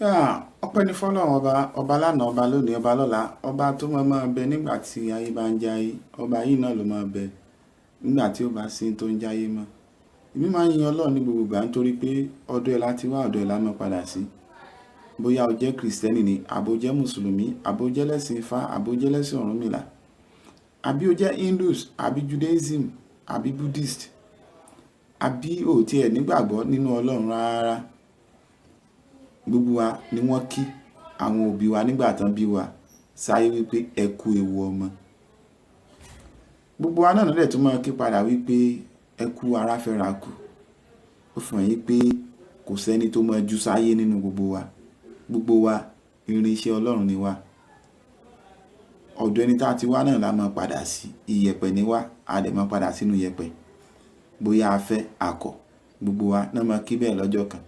Ọpẹ́ ní fọ́lọ́run ọba, ọba lánàá, ọba lónìí, ọba lọ́la, ọba tó máa máa bẹ nígbà tí ayé bá ń jayé, ọba yìí náà ló máa bẹ nígbà tí ó bá sí tó ń jayé mọ́. Èmi máa ń yin Ọlọ́run ní gbogbo ìgbà nítorí pé ọ̀dọ̀ ẹ̀ la ti wá, ọ̀dọ̀ ẹ̀ la máa padà sí. Bóyá o jẹ́ Krìstẹ́nì ni, àbó jẹ́ Mùsùlùmí, àbó jẹ́ lẹ́sìn Ifá, àbó jẹ́ lẹ́sìn Ọ̀rúnmìlà, àbí o jẹ́ Hindus, àbí Judaism, àbí Buddhist, àbí o tí ẹ nígbàgbọ́ nínú Ọlọ́run rárá. Gbogbo wa ni wọ́n kí àwọn òbí wa nígbà tán bí wa sáyé wípé ẹ kú ewu ọmọ. Gbogbo wa náà ló dẹ̀ tún máa kí padà wípé ẹ kú ara fẹ́ra kù. Ó fi hàn yí pé kò sẹ́ni tó mọ ju sáyé nínú gbogbo wa. Gbogbo wa irinṣẹ́ Ọlọ́run ni wá. Ọ̀dọ̀ ẹni tí a ti wá náà la máa padà sí. Iyẹ̀pẹ̀ ni wá, a dẹ̀ máa padà sínú iyẹ̀pẹ̀. Bóyá a fẹ́, a kọ̀, gbogbo wa náà máa kí bẹ́ẹ̀ lọ́jọ́ kan.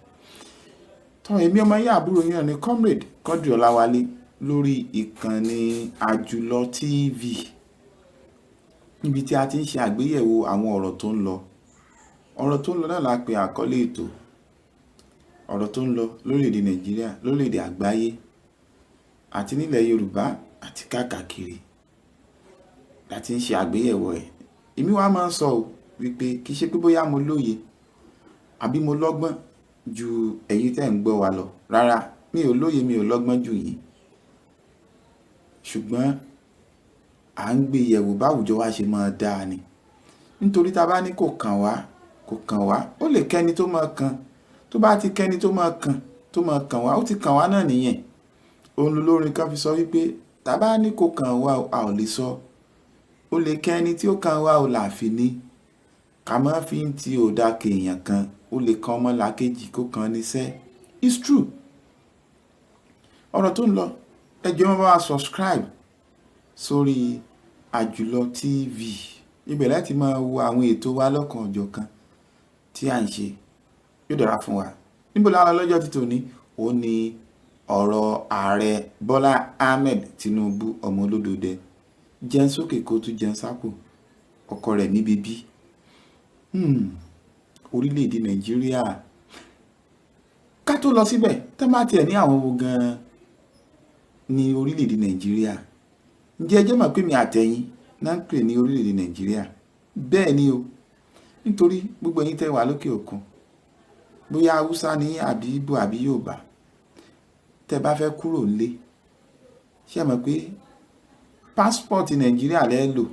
Tọ́ èmi ọmọ yín àbúrò yín náà ni Comrade Quadri Ọláwálé lórí ìkànnì Àjùlọ TV, níbi tí a ti ń ṣe àgbéyẹ̀wò àwọn ọ̀rọ̀ tó ń lọ. Ọ̀rọ̀ tó ń lọ náà la pè àkọlé ètò. Ọ̀rọ̀ tó ń lọ lórílẹ̀-èdè Nàìjíríà, lórílẹ̀-èdè àgbáyé àti nílẹ̀ Yorùbá àti káàkiri la ti ń ṣe àgbéyẹ̀wò ẹ̀. Èmi wá máa ń sọ ò wípé kì í ṣe pé bóyá mo lóye àbí mo lọ́gbọ́n ju ẹ̀yin tí ẹ̀ ń gbọ́ wa lọ. Rárá, mi ò lóye, mi ò lọ́gbọ́n jù yín. Ṣùgbọ́n à ń gbé yẹ̀wò báwùjọ wa ṣe máa dáa ni. Nítorí tí a bá ní kò kàn wá, kò kàn wá, ó lè kẹ́ni tó máa kan. Tó bá ti kẹ́ni tó máa kan, tó máa kàn wá, ó ti kàn wá náà nìyẹn. Òun lolórin kan fi sọ wípé tí a bá ní kò kàn wá, a ò lè sọ. Ó lè kẹ́ni tí ó kàn wá ò láfi ní. Ká má fi ń tí ò dá ke èèyàn kan, ó lè kan ọmọ làkejì kó kan níṣẹ́. It's true. Ọ̀rọ̀ tó ń lọ, ẹ jọ̀ọ́ ẹ máa bá wa subscribe sórí Àjùlọ TV. Ibẹ̀ láti máa wo àwọn ètò wa lọ́kan ọ̀jọ̀kan tí à ń ṣe. Yóò dára fún wa. Níbo la lọ lọ́jọ́ tí tòní? Ó ní ọ̀rọ̀ ààrẹ Bọ́lá Ahmed Tinubu ọmọ olódòdẹ. Jẹun sókè kó tún jẹun sápò. Ọkọ rẹ̀ níbi bí. Orílẹ̀-èdè Nàìjíríà. Ká tó lọ síbẹ̀, tí wọ́n bá tiẹ̀ ní àwọn wo gan-an ní orílẹ̀-èdè Nàìjíríà. Ǹjẹ́ ẹ jẹ́ mọ̀ pé èmi àtẹ̀yin náà ń pè ní orílẹ̀-èdè Nàìjíríà? Bẹ́ẹ̀ ni o. Nítorí gbogbo ẹ̀yin tẹ́ wà lókè òkun, bóyá Haúsá ni àbí Igbo àbí Yorùbá, tẹ́ bá fẹ́ kúrò nílé, ṣé ẹ mọ̀ pé passport Nàìjíríà lẹ lò?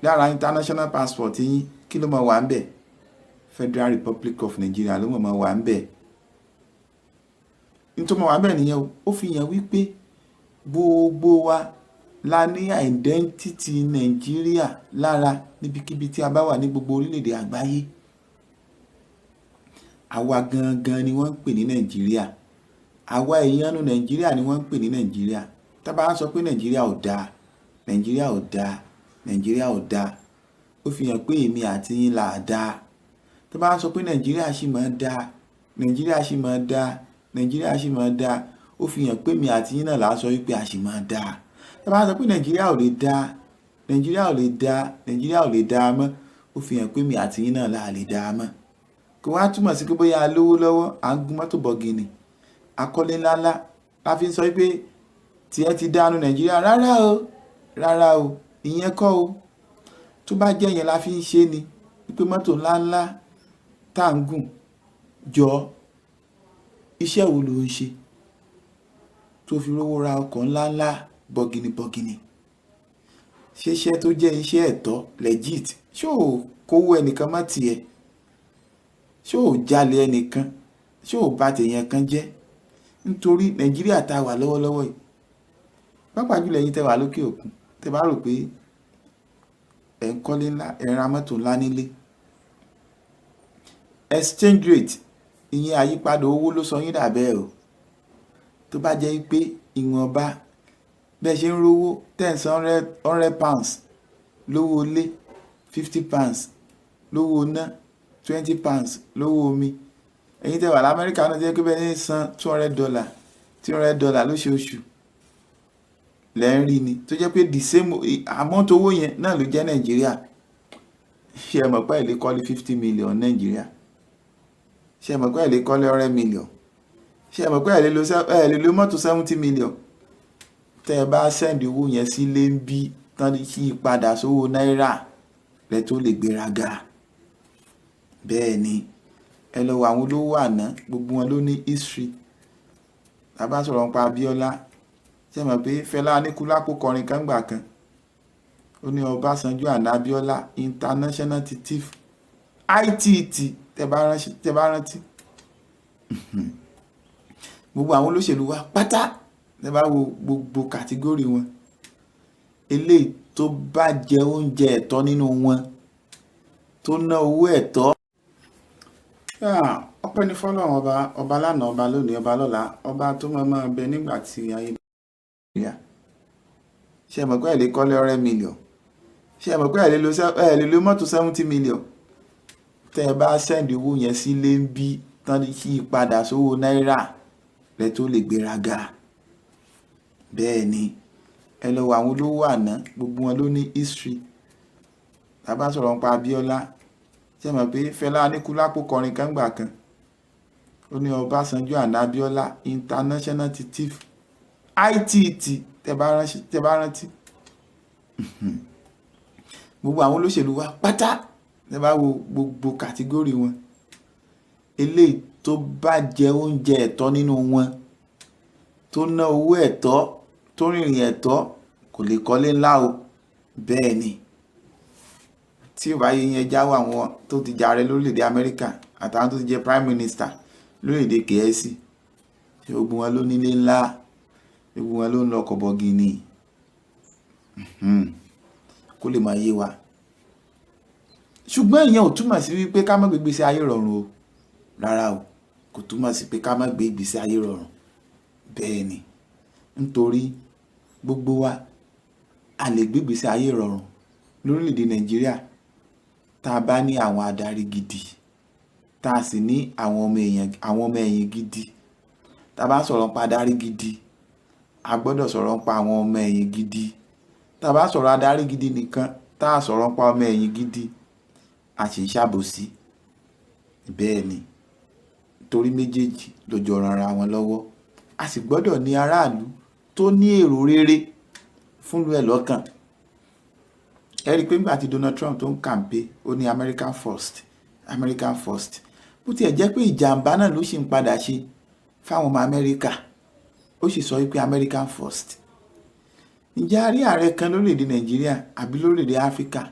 Lára international passport yín, kí ló máa wà níbẹ̀? Federal Republic of Nigeria ló máa wà níbẹ̀. Ní tó máa wà níbẹ̀ nìyẹn o. Ó fi hàn wípé gbogbo wa la ní identity Nàìjíríà lára níbikíbi tí a bá wà ní gbogbo orílẹ̀-èdè àgbáyé. Àwa gangan ni wọ́n ń pè ní Nàìjíríà. Àwa èèyàn inú Nàìjíríà ni wọ́n ń pè ní Nàìjíríà. Tí a bá sọ pé Nàìjíríà ò dáa, Nàìjíríà ò dáa, Nàìjíríà ò dáa, ó fi hàn pé èmi àti yín là dáa. Tí a bá sọ pé Nàìjíríà ṣì máa dáa, Nàìjíríà ṣì máa dáa, Nàìjíríà ṣì máa dáa, ó fi hàn pé èmi àti yín náà là ń sọ wípé a ṣì máa dáa. Tí a bá sọ pé Nàìjíríà ò lè dáa, Nàìjíríà ò lè dáa, Nàìjíríà ò lè dáa mọ́, ó fi hàn pé èmi àti yín náà là lè dáa mọ́. Kò wá túmọ̀ sí pé bóyá a lówó lọ́wọ́, à ń gun mọ́tò bọ̀gìnì, a kọ́lé ńlá ńlá, la fi ń sọ wípé tí ẹ ti dáa nu Nàìjíríà. Rárá o, rárá o, ìyẹn kọ́ o. Tó bá jẹ́ ìyẹn la fi ń ṣe ni, wípé mọ́tò ńlá ńlá tá ń gùn jọ, iṣẹ́ wo lo ń ṣe tó fi rówó ra ọkọ̀ ńlá ńlá bọ̀gìnì bọ̀gìnì? Ṣé iṣẹ́ tó jẹ́ iṣẹ́ ẹ̀tọ́ legit? Ṣé ò kówó ẹnìkan mọ́ ti ẹ? Ṣé ò jalè ẹnìkan? Ṣé ò bá tèèyàn kan jẹ́? Nítorí Nàìjíríà tá wà lọ́wọ́lọ́wọ́ yìí, pàápàá jùlọ ẹ̀yin tẹ́ wà lókè òkun, tẹ́ bá rò pé ẹ̀ ń kọ́lé ńlá, ẹ̀ ń ra mọ́tò ńlá nílé. Exchange rate, ìyẹn àyípadà owó ló sọ yín dà bẹ́ẹ̀ o. Tó bá jẹ́ wípé ìwọ̀nba bẹ́ẹ̀ ṣe ń rówó ten hundred hundred pounds lówó ilé, £50 lówó iná, £20 lówó omi. Ẹ̀yin tẹ́ wà l'Amẹ́ríkà náà jẹ́ pé bẹ́ẹ̀ ní san $200, $200 lóṣooṣù lẹ́ ń rí ni. Tó jẹ́ pé the same amount owó yẹn náà ló jẹ́ Nàìjíríà. Ṣé ẹ mọ̀ pé ẹ lè kọ́lé 50 million Nàìjíríà? Ṣé ẹ mọ̀ pé ẹ lè kọ́lé 100 million? Ṣé ẹ mọ̀ pé ẹ lè lo mọ́tò 70 million? Tẹ́ ẹ bá send owó yẹn sílé ń bí tán, yí padà sówó náírà lẹ tó lè gbéraga. Bẹ́ẹ̀ ni, ẹ lọ wo àwọn olówó àná, gbogbo wọn ló ní history. Tá a bá sọ̀rọ̀ nípa Abíọ́lá, ṣé ẹ mọ̀ pé Fẹlá Aníkúlápó kọrin kan gbà kan? Ó ní Ọbásanjọ́ àná Abíọ́lá international thief ITT. Tẹ́ bá rántí gbogbo àwọn olóṣèlú wa pátá, tẹ́ bá wo gbogbo category wọn, eléyìí tó bá jẹ oúnjẹ ẹ̀tọ́ nínú wọn, tó ná owó ẹ̀tọ́. Ọpẹ́ ní fọ́lọ́run ọba, ọba lánàá, ọba lónìí, ọba lọ́la, ọba tó máa bẹ nígbà tí ayé. Ṣé ẹ mọ̀ pé ẹ lè kọ́lé 100 million? Ṣé ẹ mọ̀ pé ẹ lè lo mọ́tò 70 million? Tẹ́ ẹ bá send owó yẹn sílé ń bí tán, yí padà sówó náírà lẹ tó lè gbéraga. Bẹ́ẹ̀ ni, ẹ lọ wo àwọn olówó àná, gbogbo wọn ló ní history. Tá a bá sọ̀rọ̀ nípa Abíọ́lá, ṣé ẹ mọ̀ pé Fẹlá Aníkúlápó kọrin kan gbà kan? Ó ní Ọbásanjọ́ àná Abíọ́lá international thief ITT. Tẹ́ bá rántí gbogbo àwọn olóṣèlú wa pátá, tẹ́ bá wo gbogbo category wọn, eléyìí tó bá jẹ oúnjẹ ẹ̀tọ́ nínú wọn, tó ná owó ẹ̀tọ́, tó rìnrìn ẹ̀tọ́, kò lè kọ́lé ńlá o. Bẹ́ẹ̀ ni, tí ò bá yé yẹn, jáwọ́ àwọn tó ti jẹ ààrẹ lórílẹ̀‐èdè Amẹ́ríkà àtàwọn tó ti jẹ prime minister lórílẹ̀‐èdè Gẹ̀ẹ́sì, ṣé gbogbo wọn ló nílé ńlá? Gbogbo wọn ló ń lọ ọkọ̀ bọ̀gìnì? Kó lè máa yé wa. Ṣùgbọ́n ìyẹn ò túmọ̀ sí wípé ká má gbé ìgbésí ayé rọrùn o. Rárá o, kò túmọ̀ sí pé ká má gbé ìgbésí ayé rọrùn. Bẹ́ẹ̀ ni, nítorí gbogbo wa a lè gbé ìgbésí ayé rọrùn lórílẹ̀‐èdè Nàìjíríà tá a bá ní àwọn adarí gidi, tá a sì ní àwọn ọmọ èèyàn, àwọn ọmọ ẹ̀yìn gidi. Tá a bá sọ̀rọ̀ nípa adarí gidi, a gbọ́dọ̀ sọ̀rọ̀ nípa àwọn ọmọ ẹ̀yìn gidi. Tá a bá sọ̀rọ̀ adarí gidi nìkan, tá a sọ̀rọ̀ nípa ọmọ ẹ̀yìn gidi, a sì ń ṣàbòsí. Bẹ́ẹ̀ ni, torí méjèèjì ló jọ ran ara wọn lọ́wọ́. A sì gbọ́dọ̀ ní aráàlú tó ní èrò rere fúnlùú ẹ̀ lọ́kàn. Ẹ rí i pé nígbà tí Donald Trump tó ń campaign, ó ní "American first, American first". Bó tiẹ̀ jẹ́ pé ìjàmbá náà ló sì ń padà ṣe fáwọn ọmọ Amẹ́ríkà, ó sì sọ wípé "American first". Ǹjẹ́ a rí ààrẹ kan lórílẹ̀‐èdè Nàìjíríà àbí lórílẹ̀‐èdè Áfíríkà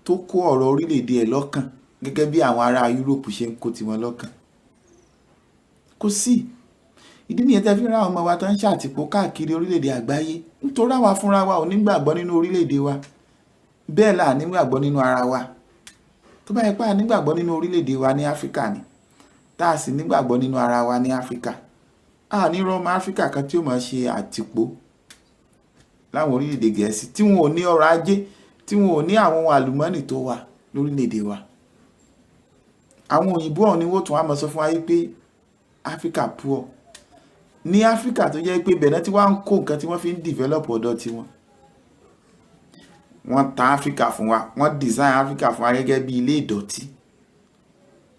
tó kó ọ̀rọ̀ orílẹ̀‐èdè ẹ̀ lọ́kàn gẹ́gẹ́ bí àwọn ará Yúróòpù ṣe ń kó tiwọn lọ́kàn? Kò sí. Ìdí nìyẹn tẹ́ fi ń rá àwọn ọmọ wa tó ń ṣàtìpó káàkiri orílẹ̀‐èdè àgbáyé, nítorí àwa fúnra wa ò nígbàgbọ́ nínú orílẹ̀‐èdè wa, bẹ́ẹ̀ là nígbàgbọ́ nínú ara wa. Tó bá yẹ pé a nígbàgbọ́ nínú orílẹ̀‐èdè wa ní Áfíríkà ni, tá a sì nígbàgbọ́ nínú ara wa ní Áfíríkà, a ní rọ́mọ Áfíríkà kan tí ó máa ṣe àtìpó láwọn orílẹ̀-èdè Gẹ̀ẹ́sì tí wọn ò ní ọrọ̀ ajé, tí wọn ò ní àwọn ohun àlùmọ́ọ́nì tó wà lórílẹ̀-èdè wa. Àwọn òyìnbó ọ̀hún ni wọ́n tún wá máa sọ fún wa pé Africa poor. Ní Áfíríkà tó jẹ́ pé bẹ̀rẹ̀ tí wọ́n ń kó nǹkan tí wọ́n fi ń develop ọ̀dọ̀ tiwọn. Wọ́n ta Áfíríkà fún wa, wọ́n design Áfíríkà fún wa gẹ́gẹ́ bí ilé ìdọ̀tí.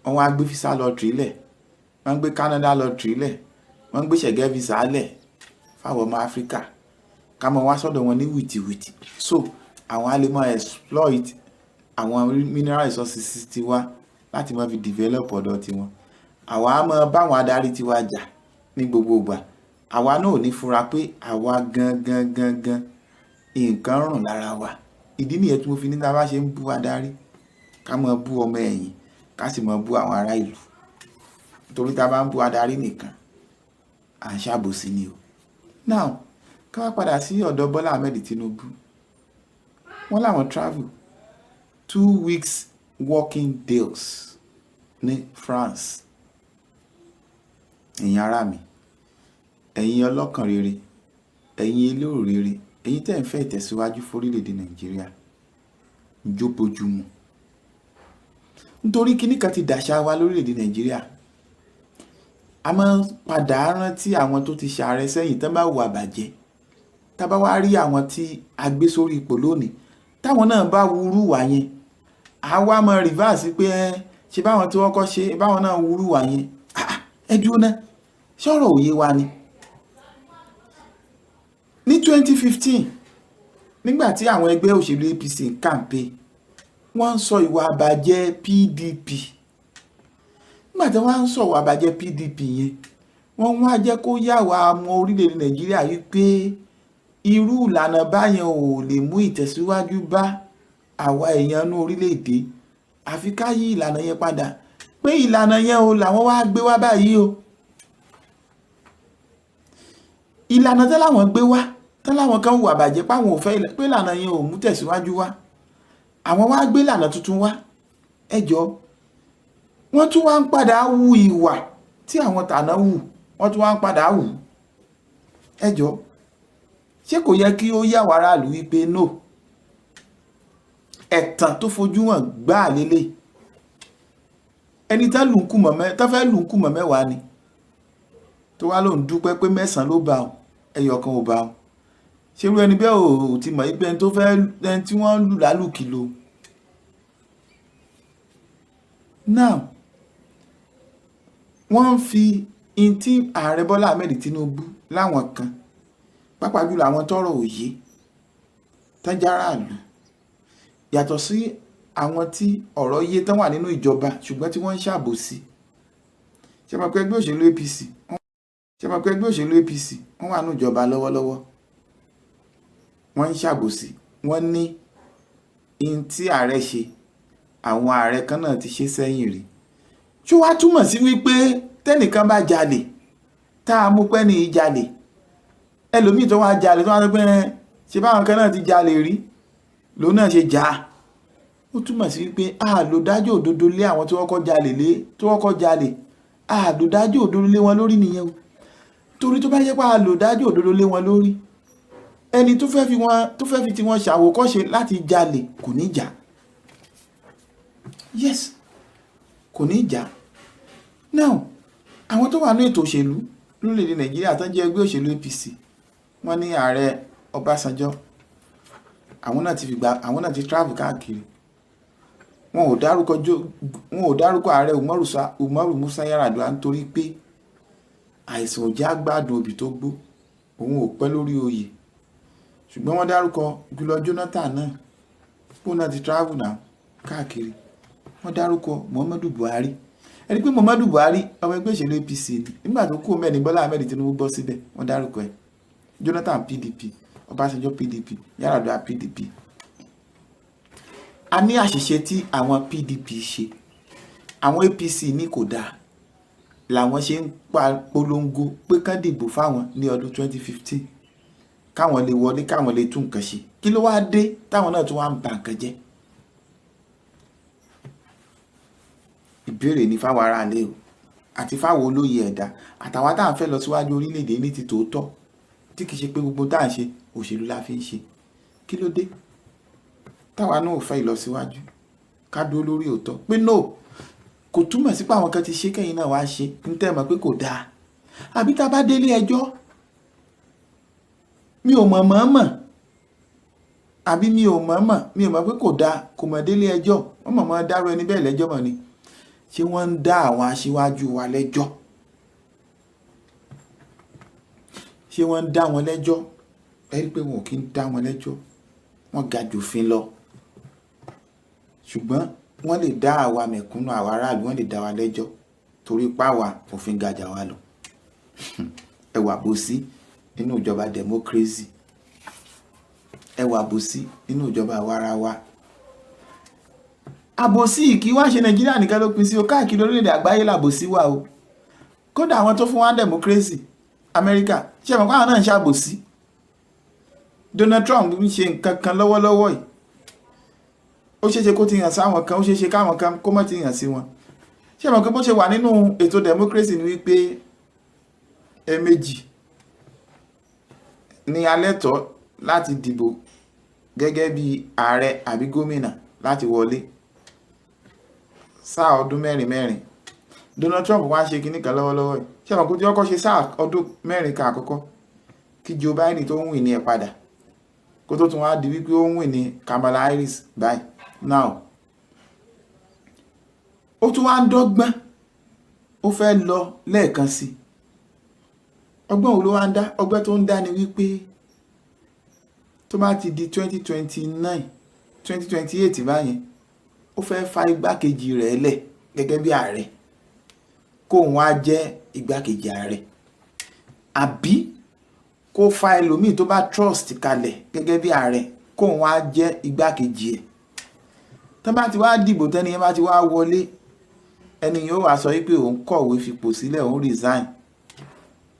Wọ́n wá gbé visa lottery lẹ̀, wọ́n gbé Canada lottery lẹ̀, wọ́n gbé Schengen visa lẹ̀ fáwọn ọmọ Áfíríkà ká máa wá sọ́dọ̀ wọn ní wìtìwìtì, so àwọn á lè máa exploit àwọn mineral resources tiwa láti máa fi develop ọ̀dọ̀ tiwọn. Àwa á máa bá àwọn adarí tiwa jà ní gbogbo ìgbà. Àwa náà ò ní fura pé àwa gangan gangan nǹkan rùn lára wa. Ìdí nìyẹn tí mo fi ní tá a bá ṣe ń bú adarí, ká máa bú ọmọ ẹ̀yìn, ká sì máa bú àwọn ará ìlú, torí tá a bá ń bú adarí nìkan, à ń ṣàbòsí ni o. Now, ká wá padà sí ọ̀dọ̀ Bọ́lá Ahmed Tinubu. Wọ́n láwọn travel 2 weeks working days ní France. Ẹ̀yin ará mi, ẹ̀yin ọlọ́kàn rere, ẹ̀yin elérò rere, ẹ̀yin tẹ́ ń fẹ́ ìtẹ̀síwájú fórílẹ̀-èdè Nàìjíríà, njó bójú mu? Nítorí kíní kan ti dàṣà wa lórílẹ̀-èdè Nàìjíríà, a máa ń padà rántí àwọn tó ti ṣààrẹ sẹ́yìn tán bá hùwà bàjẹ́. Tá bá wá rí àwọn tí a gbé sórí ipò lónìí, táwọn náà bá wúrú wà yẹn, a wá mọ reverse pé ẹ ṣe báwọn tí wọ́n kọ́ ṣe báwọn náà wúrú wà yẹn. Ẹ dúró náà, Ṣọ́rọ̀ òye wa ni. Ní 2015, nígbà tí àwọn ẹgbẹ́ òṣèlú APC ń campaign, wọ́n ń sọ ìwà àbàjẹ́ PDP. Nígbà tí wọ́n ń sọ ìwà àbàjẹ́ PDP yẹn, wọ́n wá jẹ́ kó yà wá ọmọ orílẹ̀-èdè Nàìjíríà wípé irú ìlànà báyẹn ò lè mú ìtẹ̀síwájú bá àwa èèyàn inú orílẹ̀-èdè, àfi ká yí ìlànà yẹn padà, pé ìlànà yẹn o làwọn wá gbé wá báyìí o. Ìlànà tán láwọn gbé wá, tán láwọn kan hùwà bàjẹ́ páwọn ò fẹ́, pé ìlànà yẹn ò mú tẹ̀síwájú wá, àwọn wá gbé ìlànà tuntun wá. Ẹ jọ, wọ́n tún wá ń padà hu ìwà tí àwọn tàná hù, wọ́n tún wá ń padà hù. Ẹ jọ, ṣé kò yẹ kí ó yà wá aráàlú wípé no, ẹ̀tàn tó fojú hàn gbáà lélẹ̀, ẹni tán lù ń kú mọ̀ mẹ́ tán fẹ́ lù ń kú mọ̀ mẹ́wàá ni, tó wá lóun dúpẹ́ pé mẹ́sàn-án ló bá ọ, ẹyọ kan ò bá ọ? Ṣé irú ẹni bẹ́ẹ̀ ò ti mọ̀ pé ẹni tó fẹ́, ẹni tí wọ́n ń lù lálùkì lo? Now, wọ́n ń fi in tí ààrẹ Bọ́lá Ahmed Tinubu láwọn kan, pàápàá jùlọ àwọn tọ́rọ̀ òye tán járàlú, yàtọ̀ sí àwọn tí ọ̀rọ̀ yé tán wà nínú ìjọba ṣùgbọ́n tí wọ́n ń ṣàbòsí. Ṣé mọ̀ pé ẹgbẹ́ òṣèlú APC, ṣé mọ̀ pé ẹgbẹ́ òṣèlú APC wọ́n wà nínú ìjọba lọ́wọ́lọ́wọ́, wọ́n ń ṣàbòsí. Wọ́n ní in tí ààrẹ ṣe, àwọn ààrẹ kan náà ti ṣe sẹ́yìn rí. Ṣó wá túmọ̀ sí wípé tẹ́nìkan bá jalè, tá a mú pẹ́ ní ìjalè, ẹlòmíì tó wá jalè tó wá pé ṣe báwọn kan náà ti jalè rí lòun náà ṣe jà á, ó túmọ̀ sí wípé a lò dájọ́ òdodo lé àwọn tí wọ́n kọ́ jalè lé, tí wọ́n kọ́ jalè, a lò dájọ́ òdodo lé wọn lórí nìyẹn o. Torí tó bá yẹ pé a lò dájọ́ òdodo lé wọn lórí, ẹni tó fẹ́ fi wọn, tó fẹ́ fi tiwọn ṣàwòkọ́ṣe láti jalè kò ní jà. Yes, kò ní jà. Now, àwọn tó wà ní ètò òṣèlú lórílẹ̀‐èdè Nàìjíríà tó jẹ́ ẹgbẹ́ òṣèlú APC, wọ́n ní ààrẹ Ọbásanjọ́, àwọn náà ti fìgbà, àwọn náà ti travel káàkiri, wọn ò dárúkọ ààrẹ Umaru Musa Yar'Adua nítorí pé àìsàn ò já gbádùn obì tó gbó, òun ò pẹ́ lórí oyè. Ṣùgbọ́n wọ́n dárúkọ Goodluck Jonathan náà, bóun náà ti travel náà káàkiri. Wọ́n dárúkọ Muhammadu Buhari. Ẹni pé Muhammadu Buhari ọmọ ẹgbẹ́ òṣèlú APC ni, nígbà tó kú mẹ́rin Bọ́lá Ahmed Tinubu bọ́ síbẹ̀, wọ́n dárúkọ ẹ̀. Jonathan PDP, Ọbásanjọ́ PDP, Yar'Adua PDP. A ní àṣìṣe tí àwọn PDP ṣe, àwọn APC ní kò dáa, làwọn ṣe ń pa polongo pé kán dìbò fáwọn ní ọdún 2015 káwọn lè wọlé, káwọn lè tún nǹkan ṣe. Kí ló wáá dé táwọn náà tún wá ń ba nǹkan jẹ́? Ìbéèrè ní fáwọn aráalé o, àti fáwọn olóye ẹ̀dá, àtàwọn tá à ń fẹ́ lọ síwájú orílẹ̀-èdè ní ti tòótọ́, tí kì í ṣe pé gbogbo tá à ń ṣe òṣèlú la fi ń ṣe. Kí ló dé táwa náà ò fẹ́ ìlọsíwájú? Ká dúró lórí òótọ́ pé no, kò túmọ̀ sí pé àwọn kan ti ṣe kẹ́yìn náà wá ṣe ń tẹ́ mọ̀ pé kò dáa. Àbí tá a bá délé ẹjọ́, mi ò mọ̀ mọ̀ mọ̀, àbí mi ò mọ̀ mọ̀, mi ò mọ̀ pé kò dáa, kò mọ̀ délé ẹjọ́, wọ́n mọ̀ mọ́ dárò ẹni bẹ́ẹ̀ lẹ́jọ́ mọ̀ ni. Ṣé wọ́n ń dá àwọn aṣíwájú wa lẹ́jọ́? Ṣé wọ́n ń dá wọn lẹ́jọ́? Ẹ rí i pé wọn ò kí ń dá wọn lẹ́jọ́, wọ́n ga jòfin lọ. Ṣùgbọ́n wọ́n lè dá àwa mẹ̀kúnnù, àwa aráàlú, wọ́n lè dá wa lẹ́jọ́ torí páwa òfin ga jà wá lọ. Ẹ wà bó sí nínú ìjọba democracy, ẹ wà bó sí nínú ìjọba àwarawa. Àbòsí kì í wá ṣe Nàìjíríà nìkan ló pín sí o, káàkiri orílẹ̀-èdè àgbáyé làbòsí wà o. Kódà àwọn tó fún wa democracy, Amẹ́ríkà, ṣé mọ̀ pé àwọn náà ń ṣàbòsí? Donald Trump ń ṣe nǹkan kan lọ́wọ́lọ́wọ́ yìí, ó ṣeéṣe kó ti hàn sáwọn kan, ó ṣeéṣe káwọn kan kó má ti hàn sí wọn. Ṣé mọ̀ pé bó ṣe wà nínú ètò democracy ni wípé ẹ̀ẹ̀mejì ni alẹ́ tọ́ láti dìbò gẹ́gẹ́ bí ààrẹ àbí gómìnà láti wọlé sáà ọdún mẹ́rin mẹ́rin. Donald Trump wá ṣe kinní kan lọ́wọ́lọ́wọ́ yìí. Ṣé mọ̀ pé tí wọ́n kọ́ ṣe sáà ọdún mẹ́rin kan àkọ́kọ́ kí Joe Biden tó ń wìn ní ẹ̀ padà, kó tó tún wá di wípé ó ń wìn ní Kamala Harris báyìí now, ó tún wá ń dọ́gbọ́n, ó fẹ́ lọ lẹ́ẹ̀kan sí i. Ọgbọ́n wo ló wá ń dá? Ọgbọ́n tó ń dá ni wípé tó bá ti di 2029, 2028 báyẹn, ó fẹ́ fa igbákejì rẹ̀ lẹ̀ gẹ́gẹ́ bí ààrẹ, kóun wá jẹ́ igbákejì ààrẹ, àbí kó fa ẹlòmíì tó bá trust kalẹ̀ gẹ́gẹ́ bí ààrẹ, kóun wá jẹ́ igbákejì ẹ̀. Tó bá ti wá dìbò, tẹ́ni yẹn bá ti wá wọlé, ẹni yóò wá sọ wípé òun kọ̀wé fipò sílẹ̀, òun resign,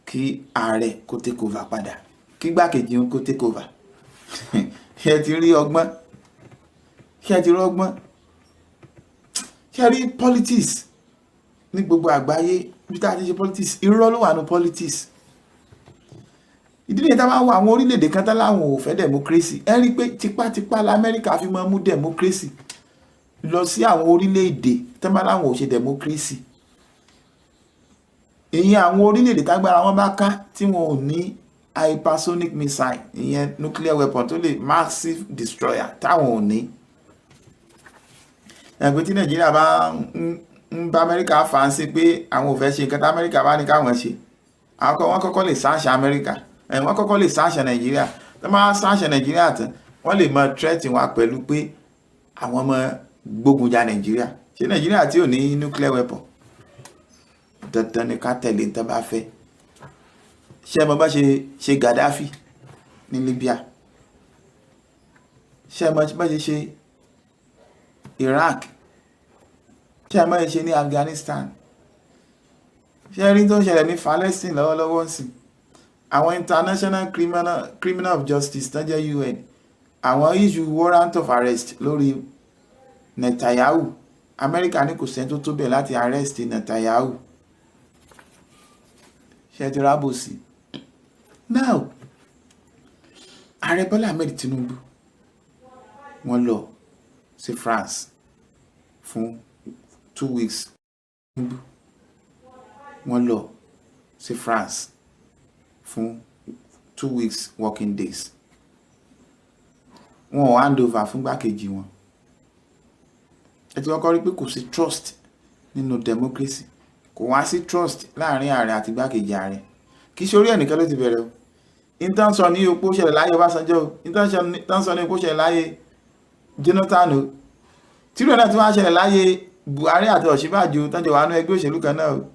kí ààrẹ kó take over padà, kí igbákejì òun kó take over. Ṣé ti rí ọgbọ́n? Ṣé ti rí ọgbọ́n? Ṣé rí politics ní gbogbo àgbáyé bí tá a ti ṣe politics? Irọ́ ló wà ní politics. Ìdí nìyẹn tá a máa ń wo àwọn orílẹ̀-èdè kan tá láwọn ò fẹ́ democracy, ẹ rí i pé tipátipá lamẹ́ríkà fi máa mú democracy lọ sí àwọn orílẹ̀-èdè tó bá láwọn ò ṣe democracy. Ìyẹn àwọn orílẹ̀-èdè tágbára wọn bá ká, tí wọn ò ní hypersonic missile, ìyẹn nuclear weapon tó lè massive destroyer táwọn ò ní. Ẹgbẹ́ tí Nàìjíríà bá ń bá Amẹ́ríkà fà á sí pé àwọn ò fẹ́ ṣe nǹkan tí Amẹ́ríkà bá ní káwọn ṣe, àwọn kọ́ wọ́n kọ́kọ́ lè sanction Amẹ́ríkà, wọ́n kọ́kọ́ lè sanction Nàìjíríà. Tó máa sanction Nàìjíríà tán, wọ́n lè máa threat wa pẹ̀lú pé àwọn ọmọ gbógun ja Nàìjíríà. Ṣé Nàìjíríà tí ò ní nuclear weapon, dandan ni ká tẹ̀lé ní tán bá fẹ́? Ṣé ẹ mọ bá ṣe ṣe Gaddafi ní Libya? Ṣé ẹ mọ bá ṣe ṣe Iraq? Ṣé ẹ mọ ṣe ní Afghanistan? Ṣé ẹ rí tó ń ṣẹlẹ̀ ní Palestine lọ́wọ́lọ́wọ́ sí? Àwọn International Criminal of Justice tó jẹ́ UN, àwọn issue warrant of arrest lórí Netanyahu. Amẹ́ríkà ní kò sẹ́ni tó tó bẹ̀ láti arrest Netanyahu. Ṣe ti rábòsí? Now, Ààrẹ Bọ́lá Ahmed Tinubu, wọ́n lọ sí France fún 2 weeks. Wọ́n lọ sí France fún 2 weeks working days. Wọn ò hand over fún gbákejì wọn. Ẹ ti kọ́kọ́ rí pé kò sí trust nínú democracy, kò wá sí trust láàrin ààrẹ àti igbákejì ààrẹ. Kì í ṣe orí ẹnìkan ló ti bẹ̀rẹ̀ o. Ìtàn sọ ní opó ṣẹlẹ̀ láyé Ọbásanjọ́ o, ìtàn sọ ní opó ṣẹlẹ̀ láyé Jonathan o, tírò náà tí wọ́n á ṣẹlẹ̀ láyé Buhari àti Ọ̀ṣínbàjò tán jọ wà nínú ẹgbẹ́ òṣèlú kan náà o,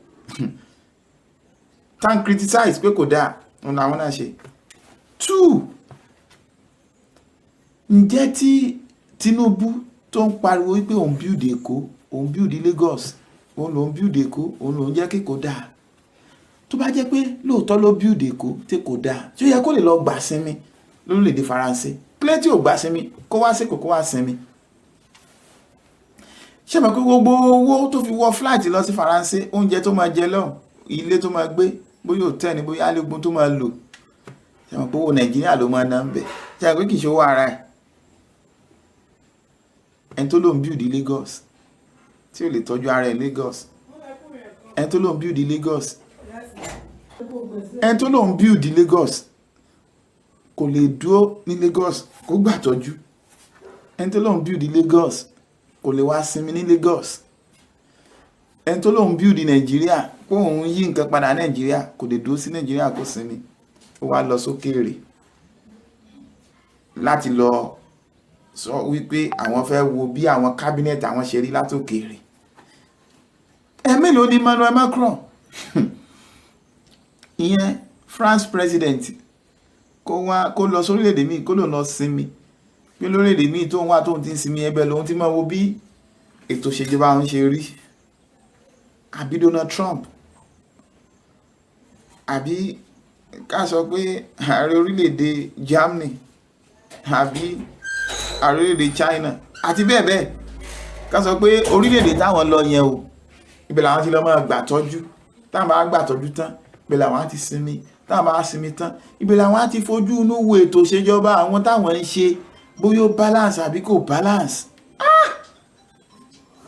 tán criticize pé kò dáa, òun làwọn náà ṣe. Two, ǹjẹ́ tí Tinubu tó ń pariwo wípé òun build Èkó, òun build Lagos, òun lòun build Èkó, òun lòun jẹ́ kí Èkó dáa, tó bá jẹ́ pé lóòótọ́ ló build Èkó tí kò dáa, tí ó yẹ kó lè lọ gbà sinmi lórílẹ̀‐èdè Faransé? Kílẹ̀ tí ò gbà sinmi, kó wá síkò, kó wá sinmi. Ṣé mọ̀ pé gbogbo owó tó fi wọ flight lọ sí Faransé, oúnjẹ tó máa jẹ lọ́hùn, ilé tó máa gbé, bóyá hotel ni, bóyá alẹ́gun tó máa lò, ṣé mọ̀ pé owó Nàìjíríà ló máa ná ń bẹ̀? Ṣé mọ̀ pé kì í ṣe owó ara ẹ̀? Ẹni tó lóun build Lagos tí ò lè tọ́jú ara ẹ̀ Lagos, ẹni tó lóun build Lagos, ẹni tó lóun build Lagos kò lè dúró ní Lagos kó gbàtọ́jú, ẹni tó lóun build Lagos kò lè wá sinmi ní Lagos, ẹni tó lóun build Nàìjíríà kó òun yí nǹkan padà Nàìjíríà, kò lè dúró sí Nàìjíríà kó sinmi. Ó wá lọ sókèèrè láti lọ sọ wípé àwọn fẹ́ wo bí àwọn cabinet àwọn ṣe rí látòkèèrè. Ẹ mélòó ni Emmanuel Macron, ìyẹn France president, kó wá kó lọ sórílẹ̀-èdè míì, kó lòun lọ sinmi, pé lórílẹ̀-èdè míì tó ń wá, tóun ti ń sinmi, ẹbẹ̀ lòun ti máa wo bí ètò ìṣèjọba òun ṣe rí? Àbí Donald Trump, àbí ká sọ pé ààrẹ orílẹ̀-èdè Germany, àbí ààrẹ orílẹ̀-èdè China, àti bẹ́ẹ̀ bẹ́ẹ̀, ká sọ pé orílẹ̀-èdè táwọn lọ yẹn o, ibẹ̀ làwọn ti lọ máa gbà tọ́jú, táwọn bá gbà tọ́jú tán, ibẹ̀ làwọn á ti sinmi, táwọn bá sinmi tán, ibẹ̀ làwọn á ti fojú inú wo ètò ìṣèjọba àwọn táwọn ń ṣe, bóyá ó balance àbí kò balance. Ah!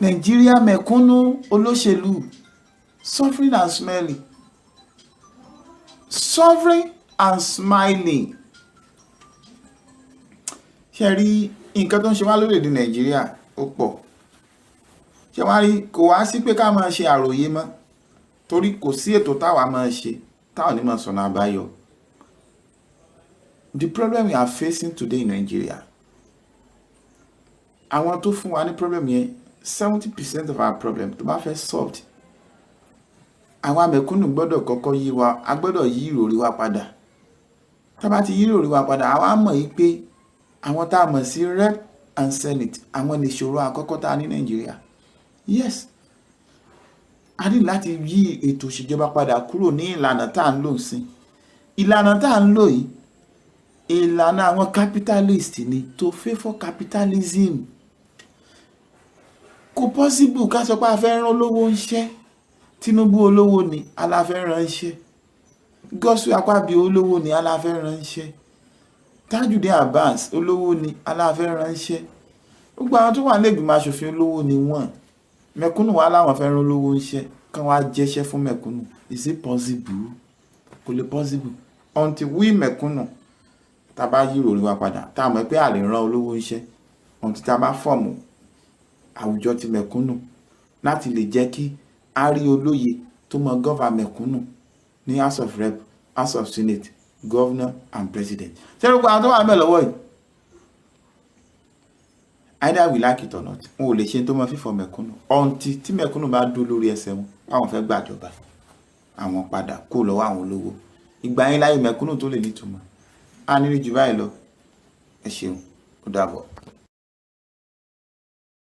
Nàìjíríà, mẹ̀kúnnù olóṣèlú suffering and smiling, suffering and smiling. Ṣe rí nǹkan tó ń ṣe wá lórílẹ̀‐èdè Nàìjíríà, ó pọ̀. Ṣé wá rí, kò wá sí pé ká máa ṣe àròyé mọ́, torí kò sí ètò táwa máa ṣe. Tá Táwọn onímọ̀ sọ̀nà àbáyọ. The problem we are facing today in Nigeria, àwọn tó fún wa ní problem yẹn, 70% of our problem tó bá fẹ́ solved, àwa mẹ̀kúnnù gbọ́dọ̀ kọ́kọ́ yí wa, a gbọ́dọ̀ yí ìròrí wa padà. Tá bá ti yí ìròrí wa padà, àwa mọ̀ yí pé àwọn tá a mọ̀ sí rep and senate, àwọn nìṣòro àkọ́kọ́ tá a ní Nàìjíríà. Yes, a ní láti yí ètò ìṣèjọba padà kúrò ní ìlànà tá à ń lò sí. Ìlànà tá à ń lò yìí, ìlànà àwọn capitalist ni, to favour capitalism. Kò possible ká sọ pé a fẹ́ rán olówó níṣẹ́. Tinubu olówó ni, a la fẹ́ rán níṣẹ́. Godswill Akpabio olówó ni, a la fẹ́ rán níṣẹ́. Tajudeen Abbas olówó ni, a la fẹ́ rán níṣẹ́. Gbogbo àwọn tó wà ní ìgbìmọ̀ asòfin, olówó ni wọ́n. Mẹ̀kúnnù wa láwọn fẹ́ rán olówó níṣẹ́, kán wá jẹ́ṣẹ́ fún mẹ̀kúnnù. Is it possible? Kò lè possible until we mẹ̀kúnnù tá a bá yí ìròrí wa padà, tá a mọ̀ pé a lè rán olówó níṣẹ́, until tá a bá form àwùjọ ti mẹ̀kúnnù láti lè jẹ́ kí a rí olóye tó mọ govern mẹ̀kúnnù ní House of Rep, House of Senate, governor and president. Ṣé gbogbo àwọn tó wà níbẹ̀ lọ́wọ́ yìí, either we like it or not, wọn ò lè ṣe tó mọ fífọ mẹ̀kúnnù until tí mẹ̀kúnnù bá dúró lórí ẹsẹ̀ wọn, báwọn fẹ́ gbàjọba àwọn padà kó lọ́wọ́ àwọn olówó. Ìgbà yẹn láyé mẹ̀kúnnù tó lè nítumọ̀. A nírí jù báyìí lọ. Ẹ ṣeun, ó dàbọ̀.